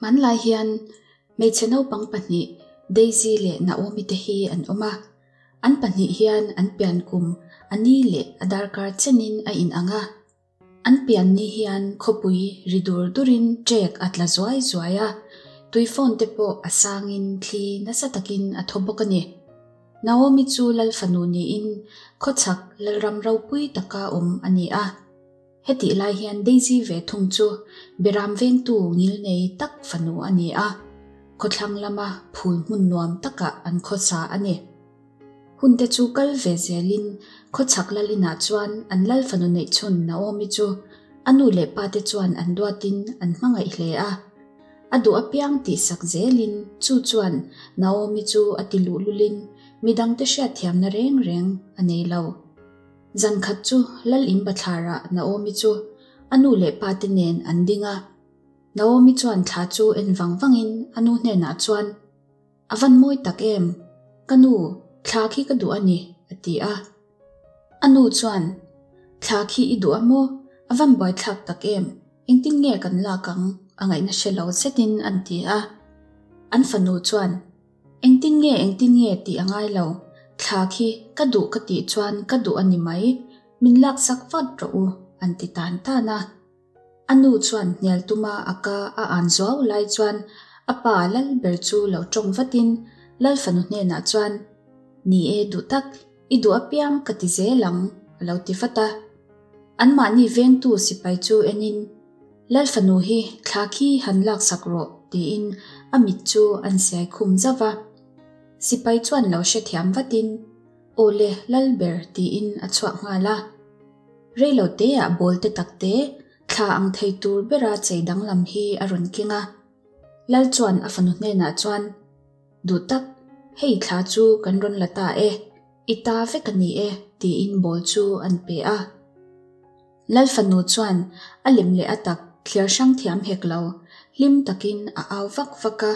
Hmanlai hian hmeichhe naupang pahnih Daisy leh Naomi te hi an awm a, an pahnih hian an pian kum a ni leh a darkar chenin a inang a. An pian ni hian khawpui ri dur durin ṭek a tla zuai zuai a, tui phone te pawh a sangin thli nasa takin a thaw bawk a ni. Naomi chu Lal fanu niin khawchhak Lalram ropui taka awm a ni a. Hetih lai hian Daisy ve thung chu Beram vengtu ngilnei tak fanu a ni a, khawthlang lama phul hmun nuam takah an khawsa a ni. Hunte chu kal ve zelin khawchhak lal inah chuan an lal fanu neihchhun Naomi chu a nu leh pate chuan an duatin an hmangaih hle a. A duh apiang tihsak zelin chu chuan Naomi chu a ti luhlulin midangte hriatthiamna reng reng a nei lo. Zan khat chu lal in bathlarah Naomi chu a nu leh pate nen an ding a. Naomi chuan thla chu en vang vangin a nu hnenah chuan, A van mawi tak em! Ka nu, thla khi ka duh a ni, a ti a. A nu chuan, Thla khi i duh a maw? A van buaithlak tak em! Engtin nge kan lak ang? A ngaihna hre lo zetin an ti a. An fanu chuan, Engtin nge engtin nge tih a ngai lo, thla khi ka duh ka tih chuan ka duh a ni mai, min laksak vat rawh u, an ti tan tan a. A nu chuan hnial tuma a ka a an zuau lai chuan a pa lal ber chu lo tawng vatin lal fanu hnenah chuan, Ni e duh tak, i duh apiang ka ti zel ang, a lo ti vat a. Anmahni vengtu sipai chu enin, Lal fanu hi thla khi han laksak rawh, tiin a mit chu an siai khum zauh va. Sipai chuan lo hrethiam vatin, Aw le, lal ber, tiin a chhuak nghal a. Reilo teah ball te tak te, thla ang thei tur bera chei danglam hi a rawn keng a. Lal chuan a fanu hnenah chuan, Duh tak, hei thla chu kan rawn la ta e, i ta vek a ni e, tiin ball chu an pe a. Lal fanu chuan a lem leh a tak thliar hrang thiam hek lo, hlim takin a au vak vak a,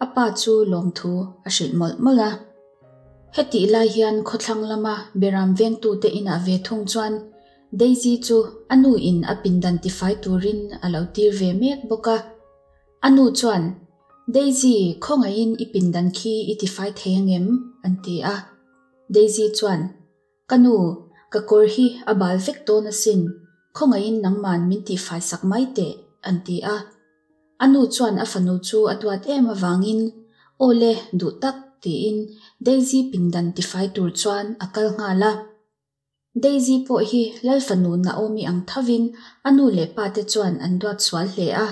a pa chu lawmthu a hrilh mawlh mawlh a. Hetih lai hian khawthlang lama Beram vengtute inah ve thung chuan Daisy chu a nu in a pindan tifai turin a lo tir ve mek bawk a. A nu chuan, Daisy, khawngaihin i pindan khi i tifai thei angem? an ti a. Daisy chuan, Ka nu, ka kawr hi a bal vek dawn asin, khawngaihin nangman min tihfai sak mai teh, an ti a. A nu chuan a fanu chu a duat em avangin, Aw le, duh tak, tiin Daisy pindan tifai tur chuan a kal nghal a. Daisy pawh hi Lal fanu Naomi ang thovin a nu leh pa te chuan an duat sual hle a,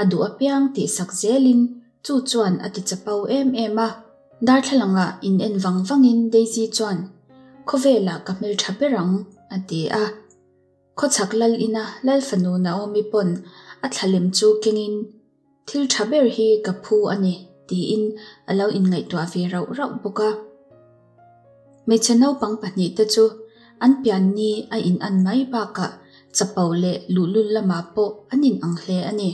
a duh apiang tihsak zelin chu chuan a ti chapo em em a. Darthlalangah in en vang vangin Daisy chuan, Khawvelah ka hmeltha ber ang, a ti a. Khawchhak lal ina Lal fanu Naomi pawn a thlalem chu kengin, Thil tha ber hi ka phu a ni, tiin a lo inngaihtuah ve rauh rauh bawk a. Hmeichhe naupang pahnihte chu an pian ni a in an mai bakah chapo leh luhlul lamah pawh an inang hle a ni.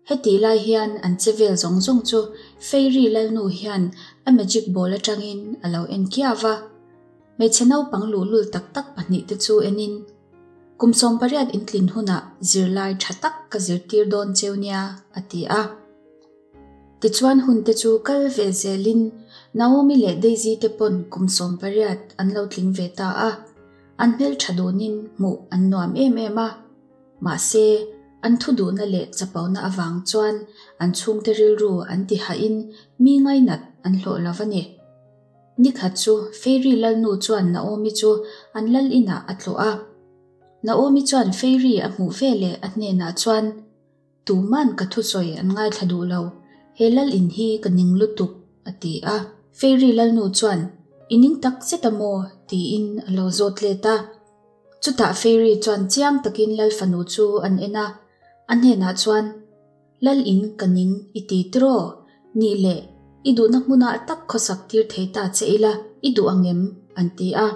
Hetih lai hian an che vel zawng zawng chu Fairy Lalnu hian a magic ball atangin a lo en kiau va. Hmeichhe naupang luhlul tak tak pahnihte chu enin, Kum 18 intlin hunah zirlai tha tak ka zirtir dawn cheu nia, a ti a. Tichuan hunte chu kal ve zelin Naomi leh Daisy te pawn kum 18 an lo tling ve ta a. An hmeltha dunin hmuh an nuam em em a. Mahse, an thu duhna leh chapona avang chuan an chhungte rilru an ti hahin mi ngainat an hlawh lo a ni. Nikhat chu Fairy Lalnu chuan Naomi chu an lal inah a tlawh a. Naomi chuan Fairy a hmuh veleh a hnenah chuan, Tuman ka thusawi an ngaithla duh lo, he lal in hi ka ning lutuk, a ti a. Fairy Lalnu chuan, I ning tak zet a maw? tiin a lo zawt let a. Chutah Fairy chuan chiang takin Lal fanu chu an en a, a hnenah chuan, Lal in ka ning i ti tiraw? Nih leh, i duhna hmunah tak khawsak tir thei ta che ila i duh ang em? an ti a.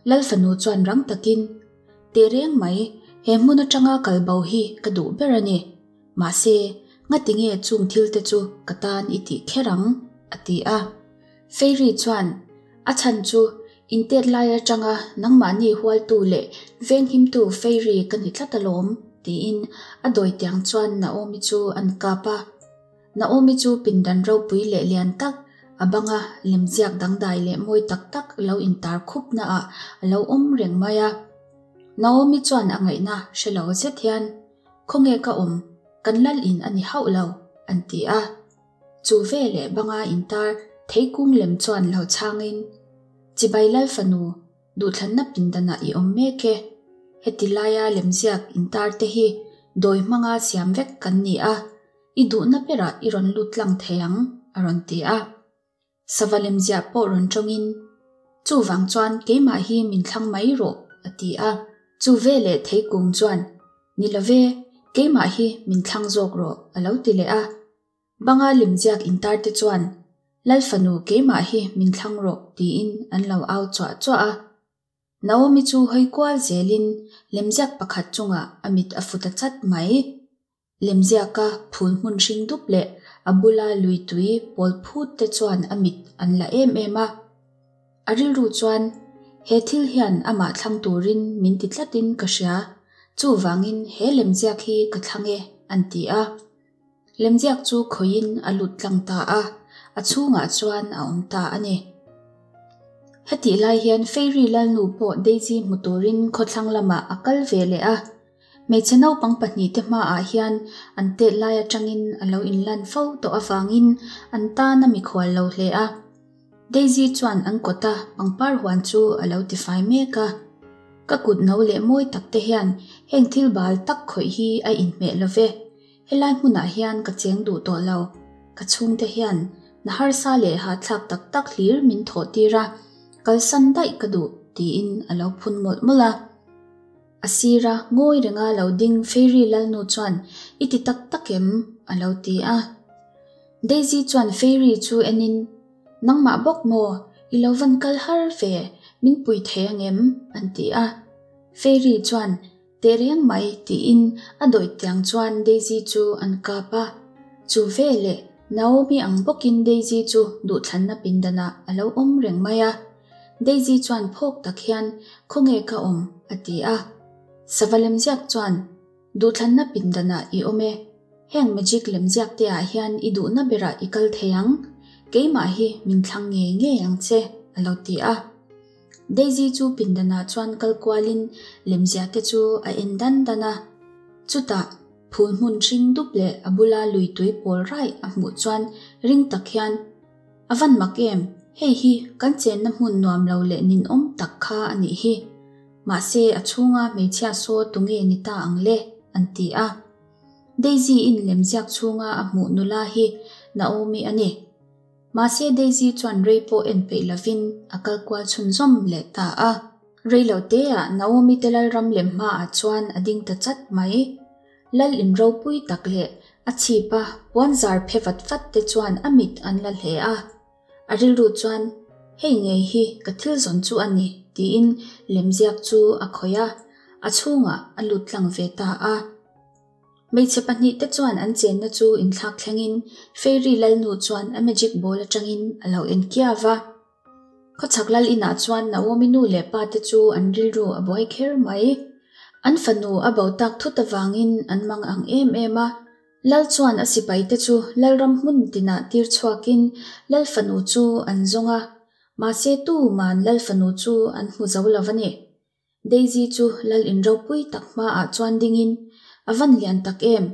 Lal fanu chuan rang takin, Teh reng mai, he hmun atanga kal bo hi ka duh ber a ni. Mahse, ngatinge chung thil te chu ka tan i tih kher ang? a ti a. Fairy chuan, A chhan chu, intet lai atanga nangmahni hualtu leh venghimtu Fairy ka ni tlat alawm, tiin. tiin a dawitiang chuan Naomi chu an kap a. Naomi chu pindan ropui leh lian tak, a banga lemziak dangdai leh mawi tak tak lo intar khupna ah a lo awm reng mai a. Naomi chuan a ngaihna hre lo zet hian, Khawnge ka awm? Kan lal in a ni hauh lo, an ti a. Chu veleh banga intar theikung lem chuan lo chhangin, Chibai lal fanu, Duhthlanna pindanah i awm mek e. Heti laia lemziak intar te hi dawi hmanga siam vek kan ni a, i duhna berah i rawn lut tlang thei ang, a rawn ti a. Sava lemziah pawh rawn tawngin, Chuvang chuan keimah hi min thlang mai rawh, a ti a. Chu veleh theikung chuan, Ni love, keimah hi min thlang zawk rawh, a lo ti leh a. Banga lemziak intar te chuan, Lal fanu keimah hi min thlang rawh tiin an lo au chuah chuah a. Naomi chu hawi kual zelin lemziak pakhat chungah a mit a fu ta chat mai. Lemziaka phul hmun hring dup leh a bula lui tui pawl phut te chuan a mit an la em em a. A rilru chuan, He thil hian amah thlang turin min ti tlatin ka hria, chuvangin he lemziak hi ka thlang e, an ti a. Lemziak chu khawiin a lut tlang ta a, a chhungah chuan a awm ta a ni. Hetih lai hian Fairy Lalnu pawh Daisy hmu turin khawthlang lamah a kal ve leh a. Hmeichhe naupang pahnihte hmaah hian an tet lai atangin a lo inlan fo tawh avangin an tan a mikhual lo hle a. Daisy chuan an kawta pangpar huan chu a lo tifai mek a. Ka kut no leh mawi takte hian heng thil bal tak khawih hi a inhmeh lo ve. Helai hmunah hian ka cheng duh tawh lo. Ka chhungte hian na harsa leh hahthlak tak tak hlir min thawh tir a, kalsan daih ka duh, tiin a lo phun mawlh mawlh a. A sira ngawi renga lo ding Fairy Lalnu chuan, I ti tak tak em? a lo ti a. Daisy chuan Fairy chu enin, Nangmah bawk maw? I lo van kal har ve, min pui thei angem? an ti a. Fairy chuan, Teh reng mai, tiin a dawih tiang chuan Daisy chu an kap a. Chu veleh Naomi ang bawkin Daisy chu duhthlanna pindanah a lo awm reng mai a. Daisy chuan phawk tak hian, Khawnge ka awm? a ti a. Sava lemziak chuan, Duhthlanna pindanah i awm e. Heng magic lemziak te ah hian i duhna berah i kal thei ang. Keimah hi min thlang ngei ngei ang che, a lo ti a. Daisy chu pindanah chuan kal kualin lemziah te chu a en dan dan a. Chutah, phul hmun hring dup leh a bula lui tui pawl raih a hmuh chuan ring tak hian, A van mak em, hei hi kan chenna hmun nuam lo leh ninawm tak kha a nih hi. Mahse a chhunga hmeichhia saw tunge ni ta ang le? an ti a. Daisy in lemziak chhunga a hmuh nula hi Naomi a ni. Mahse Daisy chuan rei pawh en peih lovin a kal kual chhunzawm leh ta a. Rei lo teah Naomi te lalram lem hmaah chuan a ding ta chat mai. Lal in ropui tak leh a chhipa puan zar phe vat vat te chuan a mit an la hle a. A rilru chuan, Hei ngei hi ka thil zawn chu a ni, tiin lemziak chu a khawih a, a chhungah a lut tlang ve ta a. Hmeichhe pahnihte chuan an chenna chu inthlak thlengin Fairy Lalnu chuan a magic ball atangin a lo en kiau va. Khawchhak lal inah chuan Naomi nu leh pa te chu an rilru a buai kher mai. An fanu a bo tak thut avangin an mang ang em em a. Lal chuan a sipaite chu Lalram hmun tinah tir chhuakin Lal fanu chu an zawng a, mahse tuman Lal fanu chu an hmu zo lo a ni. Daisy chu lal in ropui tak hmaah chuan dingin, A van lian tak em,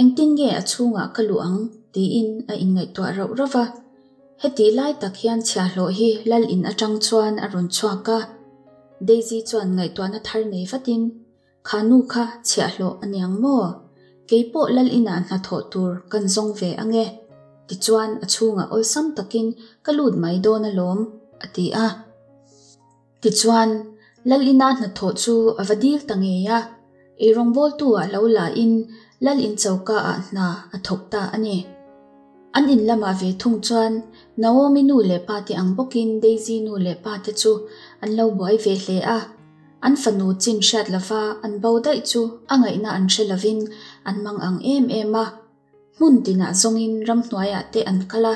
engtin nge a chhungah ka luh ang? tiin a inngaihtuah rauh rauh va. Hetih lai tak hian chhiahhlawh hi lal in atang chuan a rawn chhuak a. Daisy chuan ngaihtuahna thar nei vatin, Kha nu kha chhiahhlawh a niang maw? Keipawh lal inah hnathawh tur kan zawng ve ange. Tichuan a chhungah awlsam takin ka lut mai dawn alawm, a ti a. Tichuan, Lal ina hnathawh chu a va dil ta ngei a, eirawngbawltu ah lo la in Lal in choka ah hna a thawk ta a ni. An in lamah ve thung chuan Naomi nu leh pa te ang bawkin Daisy nu leh pa te chu an lo buai ve hle a, an fanu chin hriat lova an bo daih chu a ngaihna an hre lovin an mang ang em em a. Hmun tinah zawngin ramhnuaiah te an kal a,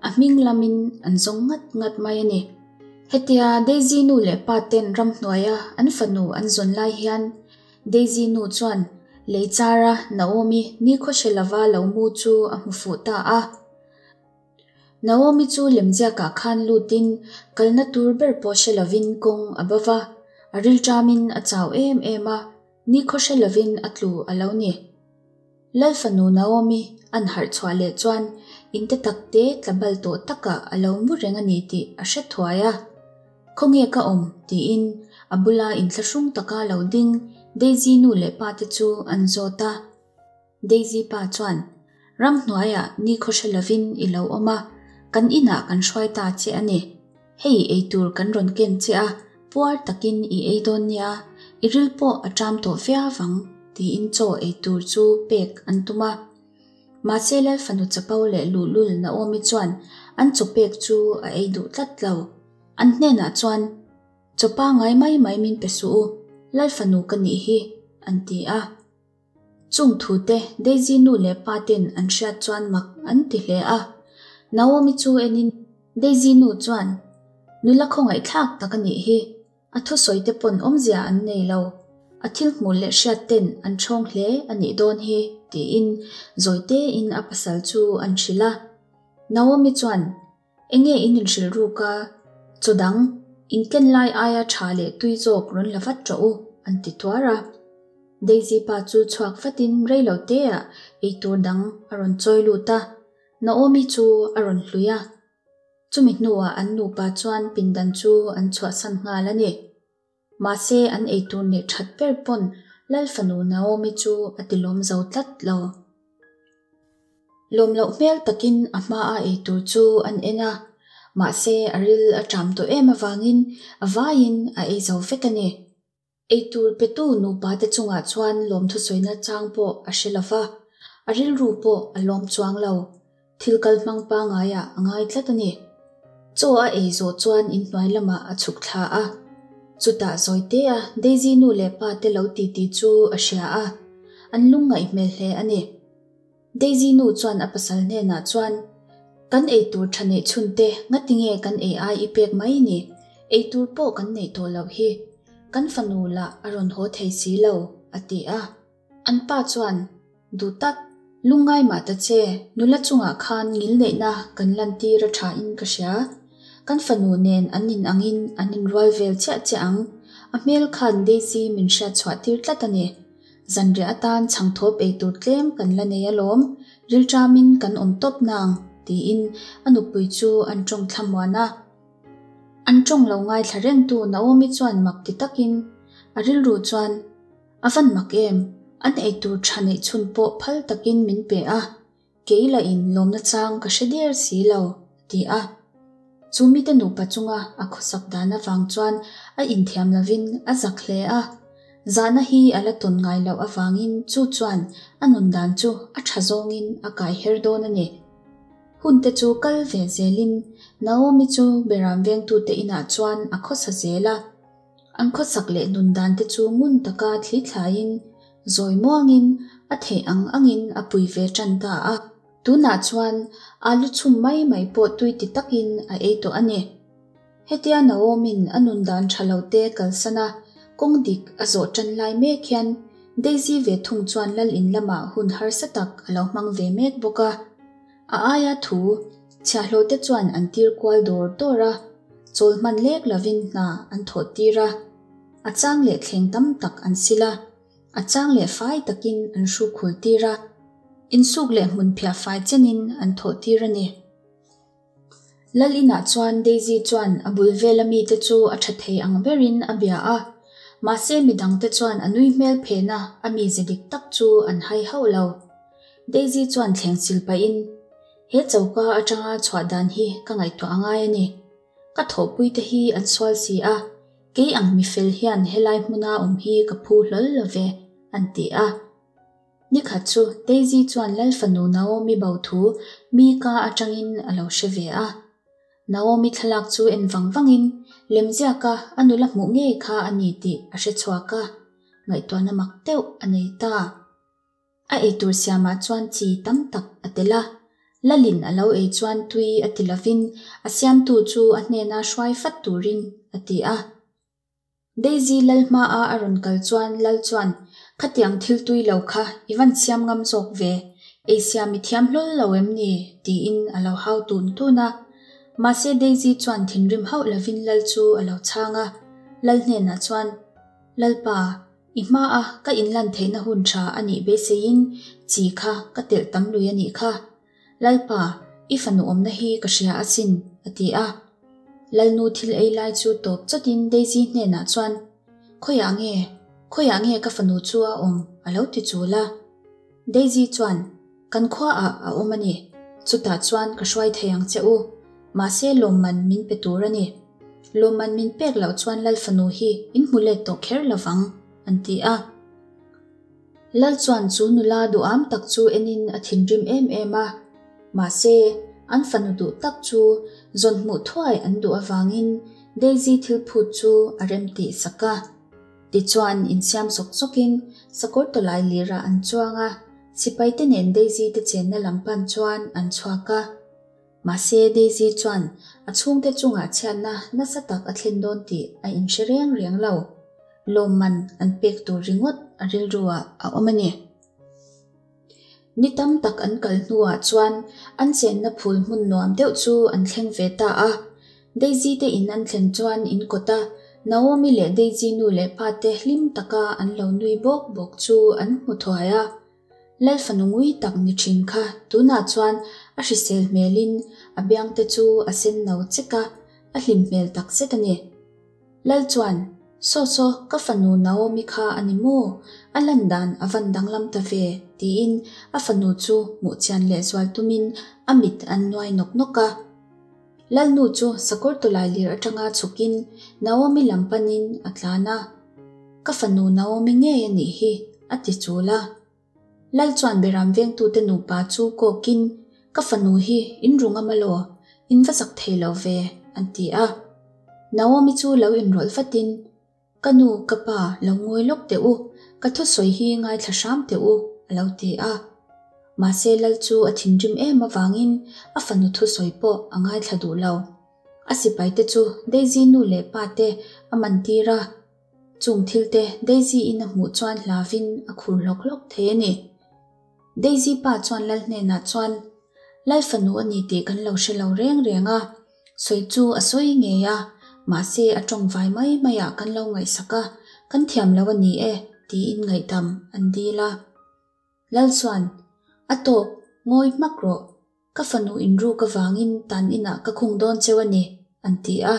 a hming lamin an zawng ngat ngat mai a ni. Hetia Daisy nu leh pa ten ramhnuaia an fanu an zawn lai hian Daisy nu chuan Lei chara Naomi nikhaw hre lova lo mu chu a hmu fuh ta a. Naomi chu lemziakah khan lutin kalna tur ber pawh hre lovin kawng a bo va, a rilṭamin a chau em em a, nikhaw hre lovin a tlu a lo ni. Lal fanu Naomi an harh chhuah leh chuan in te tak te tla bal tawh takah a lo mu reng a ni tih a hre thuai a. Khawnge ka awm? tiin a bula inthlahrung taka lo ding Daisy nu leh pa te chu an zawt a. Daisy pa chuan, Ramhnuaiah nikhaw hre lovin i lo awm a, kan inah kan hruai ta che a ni. Hei eitur kan rawn ken che a, puar takin i ei dawn nia, i ril pawh a ṭam tawh viau ang, tiin chaw eitur chu pek an tum a. Mahse Lal fanu chapo leh luhlul Naomi chuan an chaw pek chu a ei duh tlat lo. An hnenah chuan, Chaw pangai mai mai min pe suh u, Lal fanu ka nih hi, an ti a. Chung thute Daisy nu leh pa ten an hriat chuan mak an ti hle a. Naomi chu enin Daisy nu chuan, Nula khawngaihthlak tak a nih hi, a thusawi te pawn awmzia an nei lo, a thil hmuh leh hriat ten an ṭhawng hle a nih dawn hi, tiin zawi tein a pasal chu an hrilh a. Naomi chuan, Enge in inhrilh ruk a, chaw dang, in ken lai aia tha leh tui zawk rawn la vat rawh u, an ti tuar a. Daisy pa chu chhuak vatin rei lo teah eitur dang a rawn chawi lut a, Naomi chu a rawn hlui a. Chumi hnuah an nupa chuan pindan chu an chhuahsan nghal a ni. Mahse an eitur neih that ber pawn Lal fanu Naomi chu a ti lawm zo tlat lo. Lawm loh hmel takin a hmaa eitur chu an en a, mahse a ril a ṭam tawh em avangin a vaiin a ei zo vek a ni. Eitur petu nupa te chungah chuan lawmthusawina chang pawh a hre lo va, a rilru pawh a lawm chuang lo. Thil kal hmang pangaiah a ngai tlat a ni. Chaw a ei zawh chuan inhnuai lamah a chhuk thla a. Chutah Zawitea Daisy nu leh pa te lo titi chu a hria a, an lungngaih hmel hle a ni. Daisy nu chuan a pasal hnenah chuan, Kan eitur tha neih chhun te ngatinge kan ei ai i pek mai ni? Eitur pawh kan neih tawh loh hi. Kan fanu lah a rawn haw thei si lo, a ti a. An pa chuan, Duh tak, lungngai mah ta che, nula chungah khan ngilneihna kan lantir a tha in ka hria. Kan fanu nen an in angin an inrual vel chiah chiah ang. A hmel khan Daisy min hriat chhuah tir tlat a ni. Zanriah atan chhangthawp ei tur tlem kan la nei alawm, rilṭamin kan awm tawp nang, tiin a nupui chu an ṭawng thlamuan a. An ṭawng lo ngaithla rengtu Naomi chuan mak ti takin a rilru chuan, A van mak em, an eitur ṭha neih chhun pawh phal takin min pe a, kei lah in lawmna chang ka hre der si lo, a ti a. Chu mite nupa chunga a khawsak dan avang chuan a inthiam lovin a zak hle a. Zahna hi a la tawn ngai loh avangin chu chuan a nun dan chu a tha zawngin a kai her dawn a ni. Hun te chu kal ve zelin Naomi chu Beram vengtute inah chuan a khawsa zel a. An khawsak leh nun dan te chu ngun taka thli thlaiin, zawi muangin, a theih ang angin a pui ve tan ta a. Tunah chuan alu chhum mai mai pawh tui ti takin a ei tawh a ni. Hetia Naomi'n a nun dan tha lo te kalsan a, kawng dik a zawh tan lai mek hian Daisy ve thung chuan lal in lamah hun harsa tak a lo hmang ve mek bawk a. A aia thu chhiahhlawh te chuan an tir kual dawr dawr a, chawl hman lek lovin hna an thawh tir a. A chang leh thleng tam tak an sil a, a chang leh fai takin an hru khul tir a, insuk leh hmun phiah fai chenin an thawh tir a ni. Lal inah chuan Daisy chuan a bul vela mite chu a tha thei ang berin a bia a, mahse midangte chuan a nui hmel phena a mize dik tak chu an hai hauh lo. Daisy chuan thleng sil pahin, He choka atanga chhuah dan hi ka ngaihtuah a ngai a ni. Ka thawhpuite hi an sual si a, kei ang mifel hian helai hmuna awm hi ka phu hlawl lo ve, an ti a. Nikhat chu Daisy chuan Lal fanu Naomi bo thu mi ka atangin a lo hre ve a. Naomi thlalak chu en vang vangin lemziaka a nula hmuh ngei kha a ni tih a hre chhuak a, ngaihtuahna mak deuh a nei ta. A eitur siamah chuan chi tam tak a tel a, Lalin a lo ei chuan tui a ti lovin a siamtu chu a hnena hruai fat turin a ti a. Daisy lal hmaa a rawn kal chuan Lal chuan, Khatiang thil tui lo kha i van siam ngam zawk ve, ei siam i thiam hlawl lo em ni? tiin a lo hau tun tun a. Mahse Daisy chuan thinrim hauh lovin Lal chu a lo chhang a, Lal hnenah chuan, Lalpa, i hmaa ka inlan theihna hun tha a nih beiseiin chi kha ka telh tam lui a nih kha. Lalpa, i fanu awmna hi ka hria asin, a ti a. Lalnu thil ei lai chu tawp chawtin Daisy hnenah chuan, Khawiah nge, khawiah nge ka fanu chu a awm? a lo ti chul a. Daisy chuan, Kan khuaah a awm a ni, chutah chuan ka hruai thei ang che u, mahse lawmman min pe tur a ni. Lawmman min pek loh chuan Lal fanu hi in hmu let tawh kher lovang, an ti a. Lal chuan chu nula duham tak chu enin a thinrim em em a, mahse an fanu duh tak chu zawn hmuh thuai an duh avangin Daisy thil phut chu a rem tih sak a. Tichuan insiam zawk zawkin sakawr tawlai lirah an chuang a, sipaite nen Daisy te chenna lam pan chuan an chhuak a. Mahse Daisy chuan a chhungte chungah chhiatna nasa tak a thlen dawn tih a inhre reng reng lo. Lawmman an pek tur ringawt a rilru ah a awm a ni. Ni tam tak an kal hnuah chuan an chenna phul hmun nuam deuh chu an thleng ve ta a. Daisy te in an thlen chuan in kawt a, Naomi leh Daisy nu leh pa te hlim taka an lo nui bawk bawk chu an hmu thuai a. Lal fanu ngui tak ni thin kha tunah chuan a hrisel hmelin a biang te chu a sen no chek a, a hlim hmel tak zet a ni. Lal chuan, Saw saw, ka fanu Naomi kha a ni maw? A lan dan a van danglam ta ve, tiin a fanu chu hmuh chian lehzual tumin a mit an nuai nawk nawk a. Lalnu chu sakawr tawlai lir atanga chhukin Naomi lam panin a tlan a. Ka fanu Naomi ngei a nih hi, a ti chul a. Lal chuan Beram vengtute nupa chu kawkin, Ka fanu hi in ru ngam alaw? In va zak thei lo ve, an ti a. Naomi chu lo inrawlh vatin, Ka nu, ka pa, lo ngawi lawk teh u, ka thusawi hi ngaithla hram teh u, a lo ti a. Mahse Lal chu a thinrim em avangin a fanu thusawi pawh a ngaithla duh lo. A sipaite chu Daisy nu leh pa te a man tir a. Chung thil te Daisy in a hmuh chuan hlavin a khur hlawk hlawk thei a ni. Daisy pa chuan Lal hnenah chuan, Lal fanu a ni tih kan lo hre lo reng reng a, sawi chu a sawi ngei a, mahse a tawng vai mai maiah kan lo ngaihsak a, kan thiam lo a ni e, tiin ngaihdam an dil a. Lal chuan, A tawk, ngawi hmak rawh, ka fanu inruk avangin tan inah ka khung dawn cheu a ni, an ti a.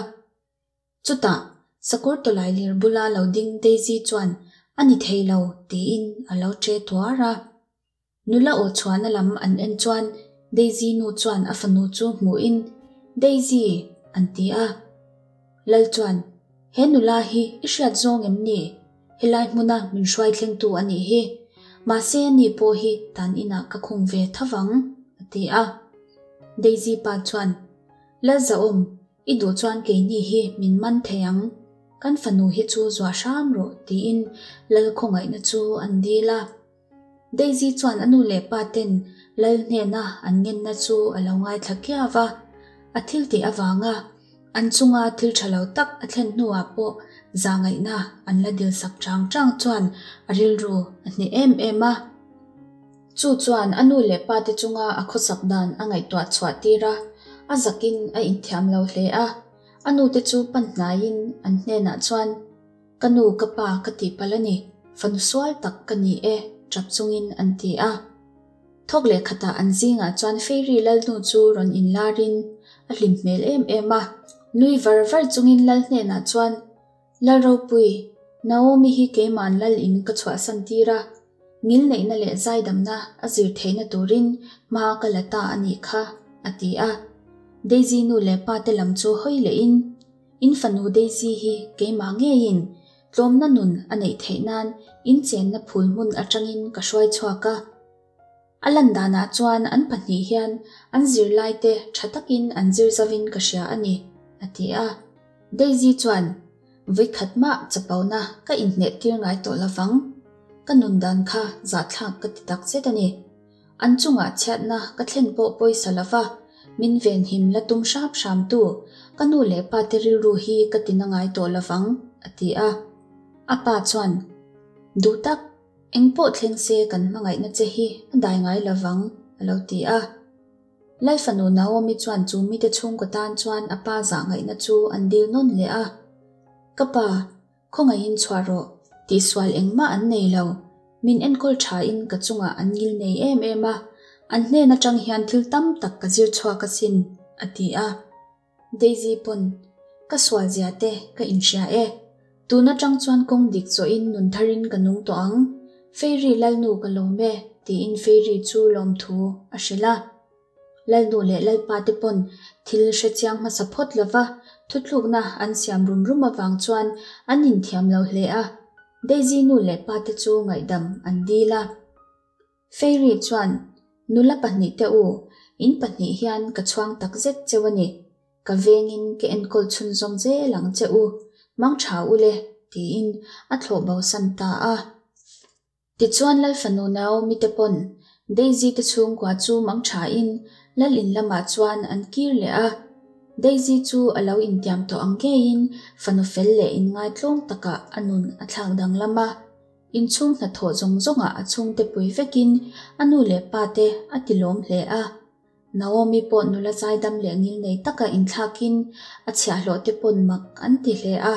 Chutah, sakawr tawlai lir bula lo ding Daisy chuan, A ni thei lo, tiin a lo che tuar a. Nula aw chhuahna lam an en chuan Daisy nu chuan a fanu chu hmuhin, Daisy! an ti a. Lal chuan, He nula hi i hriat zawng em ni? Helai hmuna min hruai thlengtu a nih hi. Mahse ani pawh hi tan inah ka khung ve thavang, a ti a. Daisy pa chuan, Lal Zahawm, I duh chuan keini hi min man thei ang, kan fanu hi chu zuah hram rawh tiin Lal khawngaihna chu an dil a. Daisy chuan a nu leh pa ten Lal hnena an ngenna chu a lo ngaithla kiau va, a thil tih avanga an chunga thil tha lo tak a thlen hnuah pawh zahngaihna an la dilsak chang chang chuan a rilru a hneh em em a. Chu chuan a nu leh pa te chunga a khawsak dan a ngaihtuah chhuah tir a, a zakin a inthiam lo hle a. A nu te chu pan hnaiin an hnenah chuan, Ka nu, ka pa ka tih palh a ni, fanu sual tak ka ni e, tap chungin an ti a. Thawk leh khatah an zingah chuan Fairy Lalnu chu rawn inlarin a hlim hmel em em a. Nui var var chungin Lal hnenah chuan, Lalropui, Naomi hi keima'n Lal in ka chhuahsan tir a, Ngilneihna leh zaidamna a zir theihna turin hma ka la ta a nih kha, a ti a. Daisy nu leh pa te lam chu hawi lehin, In fanu Daisy hi keimah ngeiin tlawmna nun a neih theih nan in chenna phul hmun atangin ka hruai chhuak a. A lan danah chuan an pahnih hian an zirlaite tha takin an zir zovin ka hria a ni, a ti a. Daisy chuan, Vawikhat mah chapona ka inhneh tir ngai tawh lovang. Ka nun dan kha zahthlak ka ti tak zet a ni. An chungah chhiatna ka thlen pawh pawisa lova, min venhim la tum hram hram tu ka nu leh pa te rilru hi ka ti na ngai tawh lovang, a ti a. A pa chuan, Duh tak! Engpawh thleng se kan hmangaihna che hi a dai ngai lovang, a lo ti a. Lal fanu Naomi chuan chu mite chhungkaw tan chuan a pa zah ngaihna chu an dil nawn leh a. Ka pa, khawngaihin chhuah rawh, tihsual engmah an nei lo. Min enkawl thain ka chungah an ngil nei em em a, an hnen atang hian thil tam tak ka zir chhuak asin, a ti a. Daisy pawn, Ka sual zia te ka inhria e. Tun atang chuan kawng dik zawhin nun tharin ka nung tawh ang. Fairy Lalnu ka lawm e, tiin Fairy chu lawmthu a hrilh a. Lalnu leh Lalpa te pawn thil hre chiang hmasa phawt lova thutlukna an siam rum rum avang chuan an inthiam lo hle a. Daisy nu leh pa te chu ngaihdam an dil a. Fairy chuan, Nula pahnihte u, in pahnih hian ka chhuang tak zet cheu a ni. Ka vengin ka enkawl chhunzawm zel ang che u, mang tha u le, tiin a thlawh bosan ta a. Tichuan Lal fanu Naomi te pawn Daisy te chhungkua chu mang thain Lal in lamah chuan an kir leh a. Daisy chu a lo intiam tawh ang ngeiin fanu fel leh inngaitlawm takah a nun a thlak danglam a. Inchhung hnathawh zawng zawngah a chhungte pui vekin a nu leh pa te a ti lawm hle a. Naomi pawh nula zaidam leh ngilnei taka inthlakin a chhiahhlawh te pawn mak an ti hle a,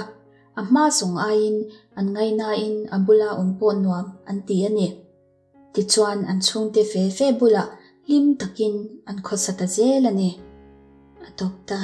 a hma zawng aiin an ngaihnain a bula awm pawh nuam an ti a ni. Tichuan an chhungte ve ve bulah hlim takin an khawsa ta zel a ni. A tawp ta.